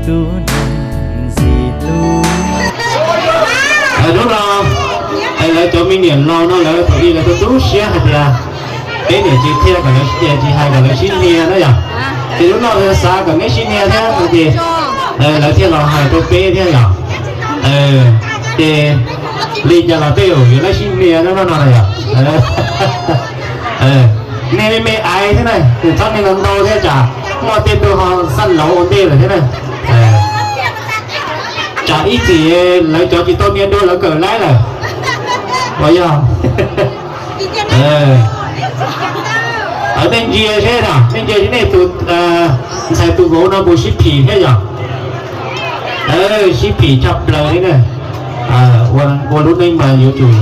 Hnub no lawv cov me niam laus no lawv thaum ub lawv tu tu siab hais tias peb niam tsis qhia kom lawv, tsis hais kom lawv sib hnia na yom. Ces hnub no lawv xav kom neb sib hnia thiab no ces lawv thiaj los hais rau peb thiab yom. Ces li cas los tej zaum yuav lawv sib hnia hnub no no yom. Nej me me aiv thiab na, txhob hnia ntau ntau thiab tsam muaj tej tug ho xaj lauv ua ntej lawm thiab na. Tsam ib txhis lawv cov tsis tau hnia dua lawv kawm laib lawm. Uas yog nej ntsia seb, nej ntsia seb nej tus ntxhais tus vauv no puas sib phim thiab yom. Sib phim tshaj plaws li na. Ua lub neej mas yuav tsum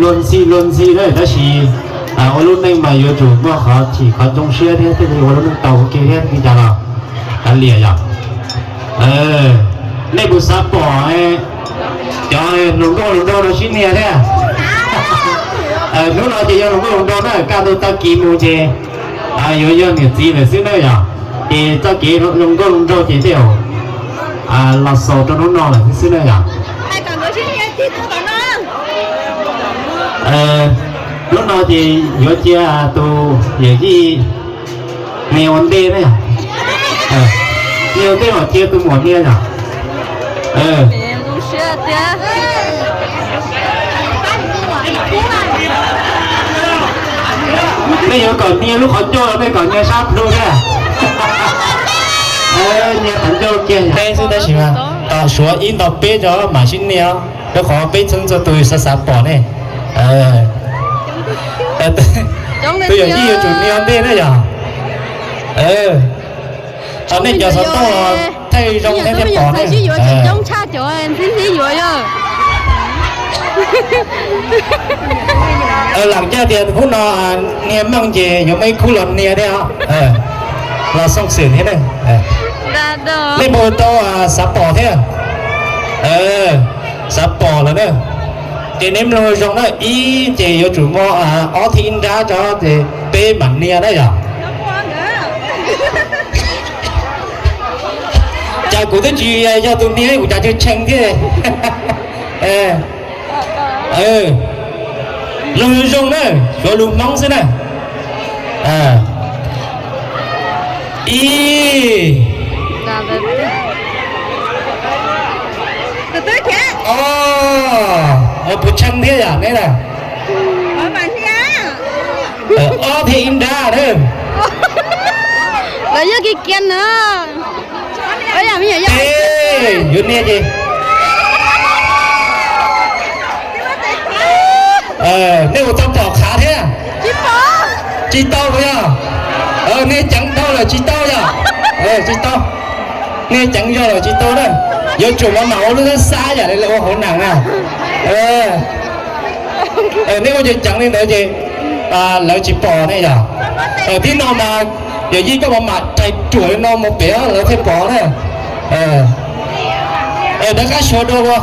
luag ntxhi luag ntxhi na, tab sis ua lub neej mas yuav tsum muaj qhov chim qhov zoo siab thiab thiaj li ua lub neej tau ua ke thiab li cas los kav liam yom. Nej puas xav pom cov hluas nkauj hluas nraug no sib hnia thiab? Hnub no ces yog hluas nkauj hluas nraug na, kaj ntug tag kis mus ces yuav yog niam txiv lawm xwb na yom. Ces txoj kev hluas nkauj hluas nraug ces tej zaum los xaus rau hnub no lawm xwb xwb na yom. Hnub no ces yuav cia tus yawm yij hnia ua ntej na yom. Hnia ua ntej los cia tus muam hnia yom. Nej yuav kom hnia lub qhov ncauj los nej kom hnia sab plhu thiab? Hnia qhov ncauj kiag xwb tab sis mas kom suav ib nto peb tso mam sib hnia, rau qhov peb txhua txhua tus xav xav pom nej. Tus yawm yij yuav tsum hnia ntej na yom. Thaum nej cov xov tooj los thaij zoo thiab thiaj pom na. Lam caj tias hnub no hnia meej ces yuav muaj ib khub los hnia thiab, los xoo xwm thiab na. Nej puas tau xav pom thiab? Xav pom lawm na. Ces neb mloog zoo na, ib ces yuav tsum muaj ob thiab ib nrab tso ces peb mam hnia na yom. Cas kuv twb tsis yog tus hnia kuv cas tshee tshee thiab. Zoo zoo na, suav lus Hmoob xwb na. Ib, ob, puas tshee thiab yom neb na? Ob thiab ib nrab na. Lawv yog kiv kiag na. Yuav niaj ces nej ua tau pom qhav thiab? Tsis tau puas yog? Nej ceev dhau lawm tsis tau yog? Tsis tau. Nej ceev zog lawm tsis tau na. Yuav tsum mam mam ua lub xab xab yam li lawv ua hauv neeg na. Nej ua ceev ceev li ntawd ces lawv tsis pom ne yom. Thib no mas yawm yij koj mam mam rais ruam li no mus pem lawv thiaj pom na. Rov qab suav dua ua.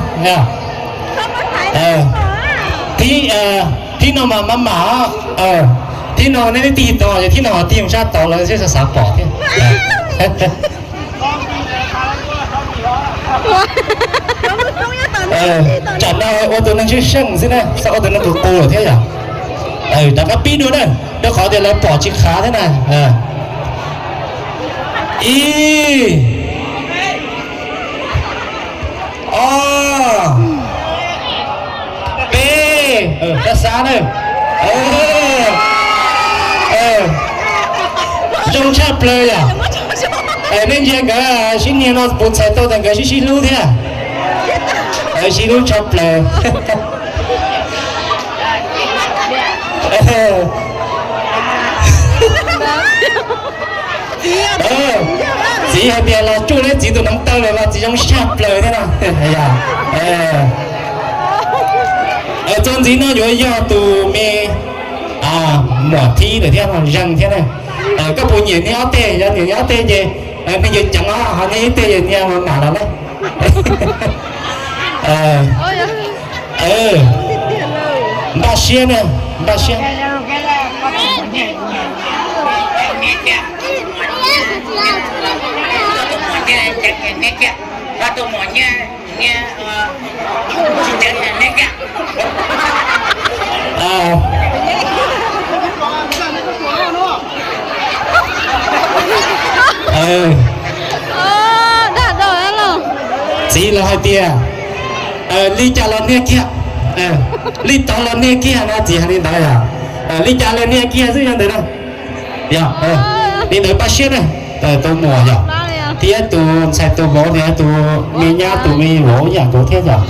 Thib, thib no mas mam mam, thib no nej twb tig tod ces thib no ho tig sab tod lawv thiaj xav xav pom thiab. Tsam no ua tus neeg seej seej xwb na, xav ua tus neeg qus qus thiab yom. Rov qab pib dua na, rau qhov tias lawv pom tsis qhav thiab na. Ib, ob, peb, xab xab na. Zoo tshaj plaws yom. Nej ntsia nkawd sib niag no puas txhais tau tias nkawd sib sib hlub thiab? Sib hlub tshaj plaws. Txiv hais tias los tsuj neb txiv tus hneev taw lawm los txiv zoo tshaj plaws thiab no. Txuas ntxiv no yuav yog tus me muam thib lawm thiab no, zeeg thiab na. Koj puas nyiam niag ob teg? Yog nyiam niag ob teg ces niag yawg ceev os, ho niag ib teg ces niag mam mam los na. Npaj siab na, npaj siab. Txiv lawv hais tias, li cas los niaj kiag, li tod los niaj kiag no, txiv hais li ntawd yom. Li cas los niaj kiag xwb yog ntawd na. Yog li ntawd pab siab na, tus muam yog thiab tus ntxhais tus vauv thiab tus me nyab tus me vauv yam nkaus thiab yog.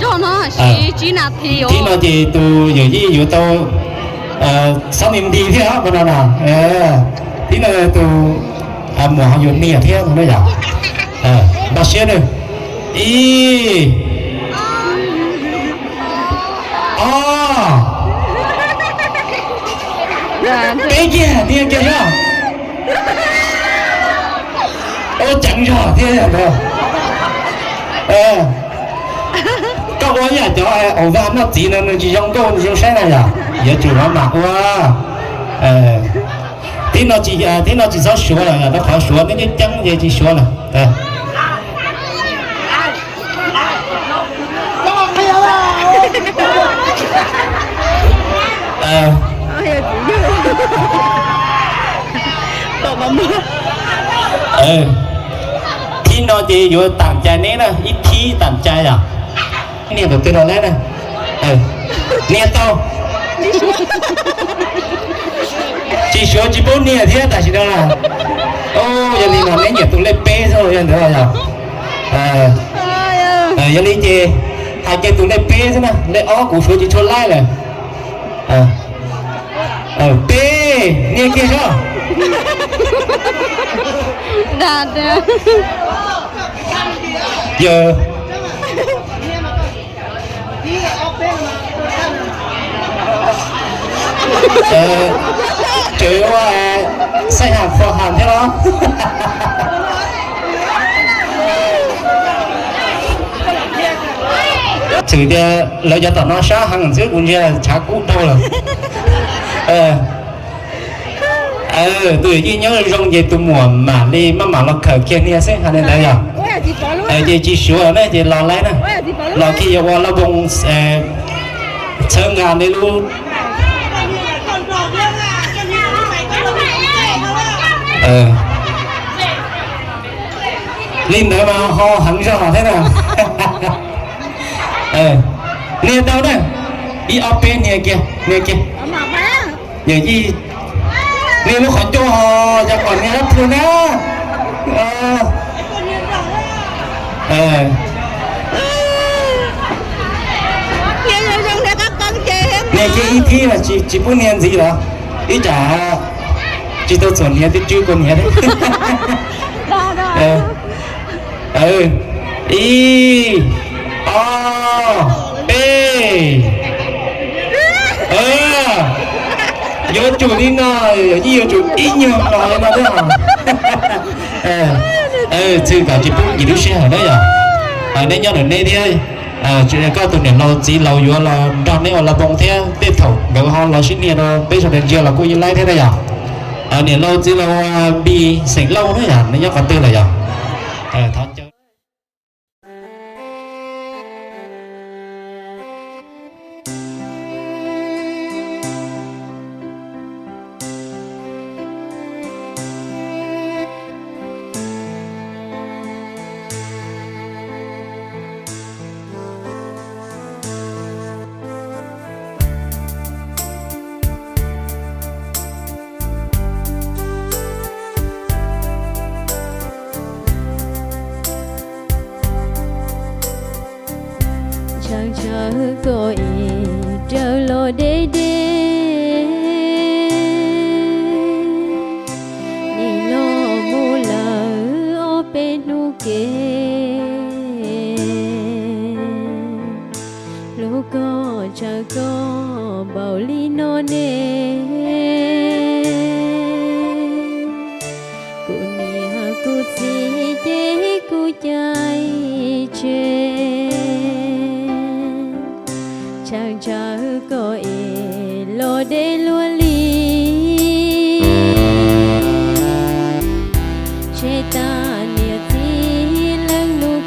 Thib no ces tus yawm yij yuav tau xob nti nti thiab no na. Thib no tus muam ho yuav niam thiab no yom. Pab siab na. Ib, ob, peb kiag, niaj kiag yog. Ua ceev zog thiab yog ntawd. Koj ua yam cov hauv vaj noj txiv no nws tsis zoo nkauj zoo saib na yom, yuav tsum mam mam ua. Thib no tsis, thib no tsis txhob suav lawm, rau qhov suav neb ceeb ceeb ces tsis suav lawm. Thib no ces yuav tam cai neb na, ib thib tam cai yom. Niag tus twg los lab na? Niag tau. Tsis suav tsis pub niag thiab tam sim no. Yog li no neb nyiam tus lej peb xwb yog ntawd yog. Yog li ces hais kiag tus lej peb xwb na, lej ob kuv suav tsis tshua laib lawm. Peb, niaj kiag sab. Yog tseem ua xaij ham khuam ham thiab los. Txwm tias lawv cov tom no sab heev xwb, kuv ntsia tshav kub dhau lawm. Tus yawm yij nyob zoo ces tus muam mam li maj mam los khawm kiag niag xwb, hais li ntawd yog. Ces tsis suav na ces los laib na, los kiag yuav ua laj voos txhawb nqa nej lub. Li ntawd mas ho heev zog thiab na. Niag tau na, ib ob peb niag kiag, niag kiag. Yawm yij, niag lub qhov ncauj ho yog kom niag dab plhu na. Niag kiag ib thib mas tsis pub niag ntxiv los ib tsam tsis tau txhuam niag twb tswb kua niag. Ib, ob, peb. Yuav tsum li no, yawm yij yuav tsum ib nyuag los li no thiab. Txhwm kom tsis pub yim lub sij hawm na yog. Nej nyob ntawm nej thiab, koj tus niam laus txiv laus yuav los nrog neb ua laj voos thiab, tej thaum nkawd ho los sib niag rau peb sawv daws ntsia los kuj yeej laib thiab na yog. Niam laus txiv laus Npis xeem Lauj na yog, neb nyob qhov twg lawm yog? Ntshaw ntshaw koj es raws los deb deb, nim no mus lawm ob peb hnub ke. Hlub koj ntshaw koj npaum li no ne, kuv niam kuv txiv ces kuv cai tseg. Ntshaw ntshaw koj es los deb luaj li, tseg tas niam txiv leej lub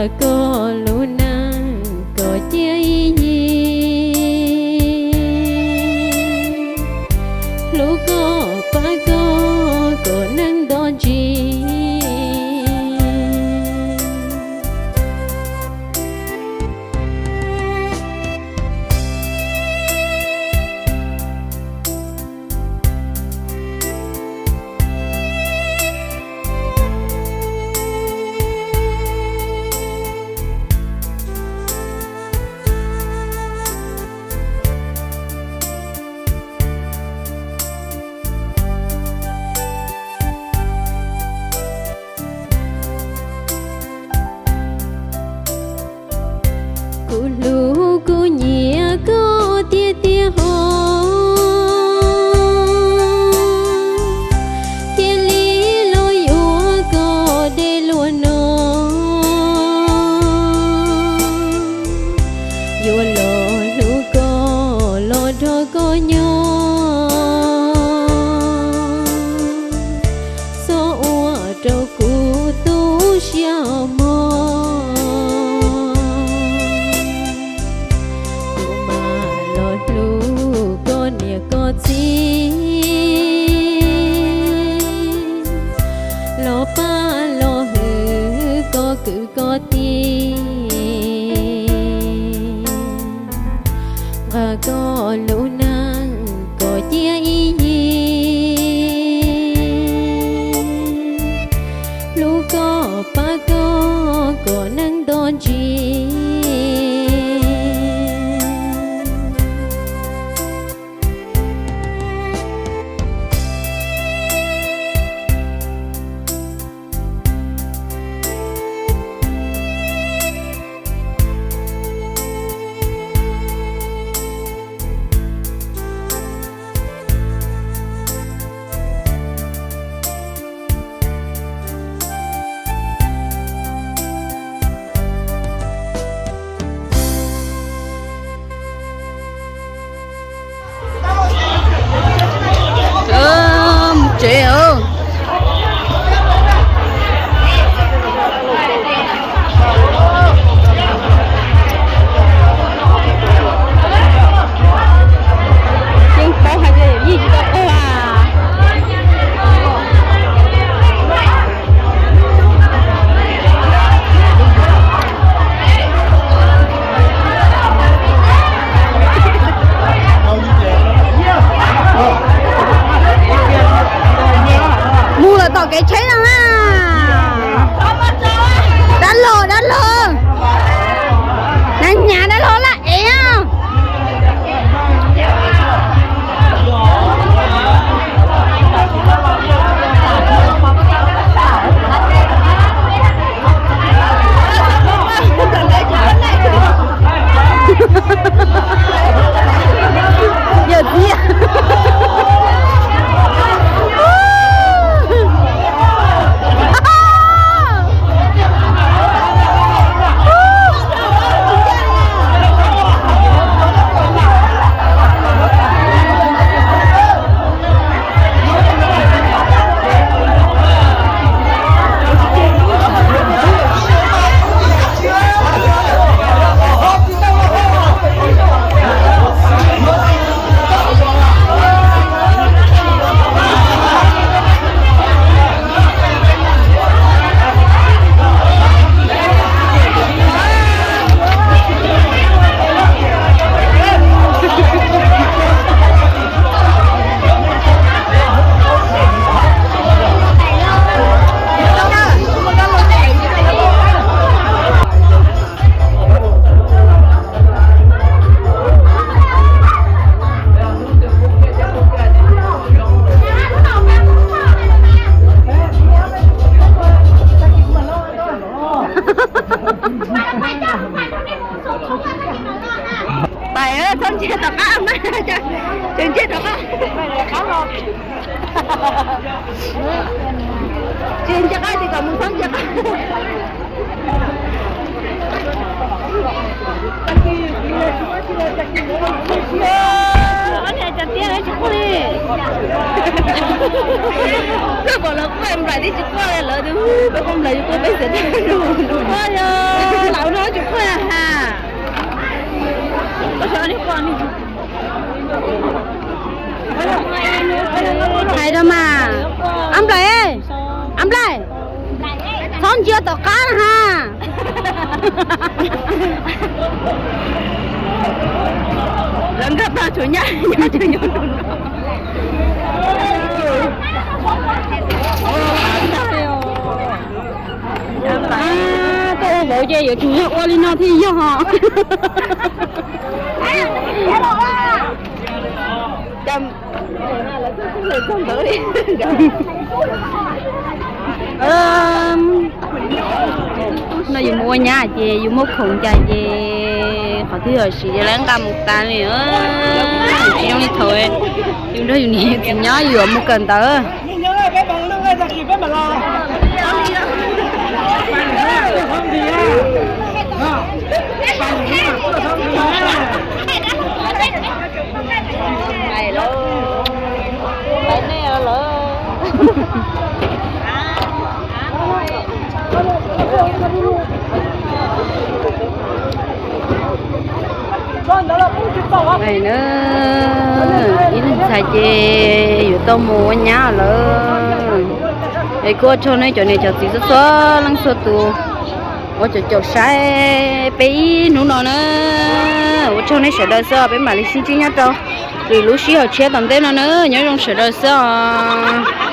Koj lub neej kom cia ib yig, hlub koj pab koj kom neej nto ntsis. Kuv hlub kuv nyiam koj tiag tiag hos, thiaj li los yuav koj deb luaj no. Yuav los hlub koj los nrog koj nyob, txhob ua rau kuv tu siab mog. Kuv mam los hlub koj niam koj txiv, los pab los hwm koj kwv koj tij. Nqa koj lub neej kom cia ib yig, hlub koj pab koj kom neej nto ntsis. Mus tsev os. Yeej paub hais tias yawm yij tsis tau quaj. Mus lawm tom kev tsheb no na. Dab laug, dab laug. Nag hnyav dab laug laj ev. Yawm txiv. Pais txhob ntsia tom qab mas, tseem ntsia tom qab. Tsis ntsia qab ces kom mus txhob ntsia qab. Ob niag cov tiab tsis quaj li. Koj pom lawv quaj nplaim twb tsis quaj li, lawv twb peb quaj nplaim tsis quaj, peb xiam tag. Quaj yog lam no tsis quaj ha. Hais rau mas, ab nplaim, ab nplaim, txhob ntsia tom qab na ha. Lawv nkag tag tshuav nyab, nyab tseem nyob rau no. Tuaj ua vauv ces yuav tsum yog ua li no thiaj yog. No yus mus ua nyab ces yus muab khoom cai ces qhov twg yog siv ces lawv nqa mus tas li. Tsis zoo li thaum yus nrog yus niam yus txiv nyob yus yuav mus kawm ntawv. Ib leeg ntxhais ces yuav tau mus ua nyab lawm. Es kuj ua tsaug nej cov niam cov txiv txhua txhua leej txhua tus uas caum caum saib peb ib hnub no na. Ua tsaug nej sawv daws xwb, peb mam li sib ntsib nyob rau lwm lub sij hawm tshiab tom ntej no na. Nyob zoo sawv daws xwb os.